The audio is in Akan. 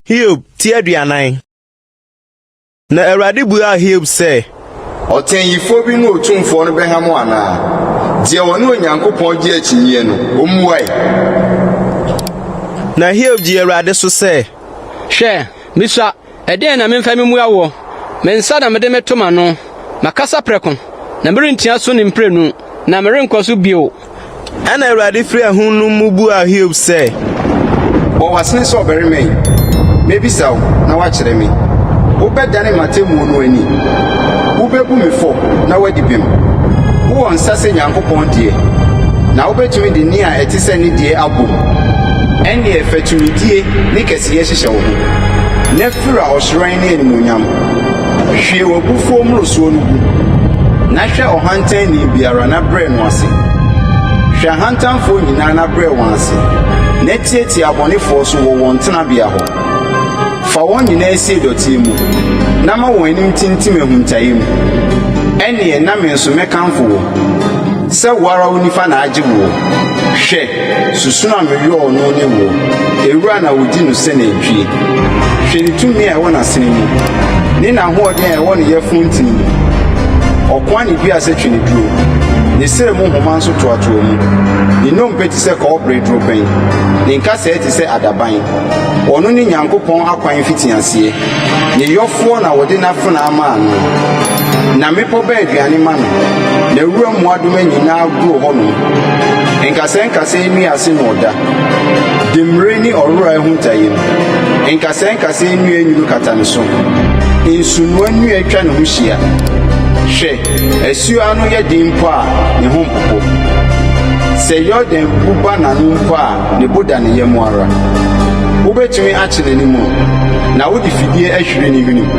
Hiob ti 40. Na Awurade buaa Hiob sɛ. Ɔtɛnyifoɔ bi ne Otumfoɔ no bɛham anaa? Deɛ ɔne Onyankopɔn gye akyinnyeɛ no, ɔmmua ɛ! Na Hiob gyee Awurade so sɛ. Hwɛ, misua, ɛdeɛn na memfa memmua woɔ? Me nsa na mede meto m'ano. Makasa prɛko, na merentia so ne mprenu, na merenkɔ so bio. Ɛnna Awurade firi ahum no mu buaa Hiob sɛ. Bɔ w'asene sɛ ɔbarima yi, mɛbisa wo na woakyerɛ me. Wobɛdane m'atemmuo no ani? Wobɛbu me fɔ na woadi bem? Wowɔ nsa sɛ Nyankopɔn deɛ, na wobɛtumi de nne a ɛte sɛ ne deɛ abom? Ɛnneɛ fa tumidie ne kɛseyɛ hyehyɛ wo ho, na fira ɔhyerɛn ne animuonyam. Hwie w'abufuo mmorosoɔ no gu, na hwɛ ɔhantanni biara na brɛ no ase. Hwɛ ahantanfoɔ nyinaa na brɛ wɔn ase, na tiatia abɔnefoɔ so wɔ wɔn tenabea hɔ. Fa wɔn nyinaa sie dɔteɛ mu, na ma wɔn anim ntintim ahuntaeɛ mu. Ɛnneɛ na me nso mɛkamfo wo, sɛ wo ara wo nifa na agye woɔ. Hwɛ! Susono a meyɔɔ no ne woɔ, ewura na wɔdi no sɛ nantwie. Hwɛ ne tumi a ɛwɔ n'asene mu, ne n'ahoɔden a ɛwɔ ne yafunu ntini mu. Ɔkoa ne dua sɛ tweneduro, ne srɛ mu nhoma nso toatoa mu. Ne nnompe te sɛ kɔbere dorobɛn, ne nkasɛɛ te sɛ adaban. Ɔno ne Nyankopɔn akwan mfitiaseɛ. Ne yɔfoɔ na wɔde n'afenaa maa no, na mmepɔ bɛ aduane ma no, na wuram mmoadoma nyinaa goro hɔnom. Nkasɛɛ nkasɛɛ nnua ase na ɔda, demmire ne ɔwora ahuntaeɛ mu. Nkasɛɛ nkasɛɛ nnua nwunu kata ne so, nsunoa nnua atwa ne ho hyia. Hwɛ, asuo ano yɛ den mpo a, ne ho mpopo. Sɛ Yordan bu ba n'ano mpo a, ne bo da ne yam ara. Wobɛtumi akye n'anim na wode fidie ahwiri ne hwenem.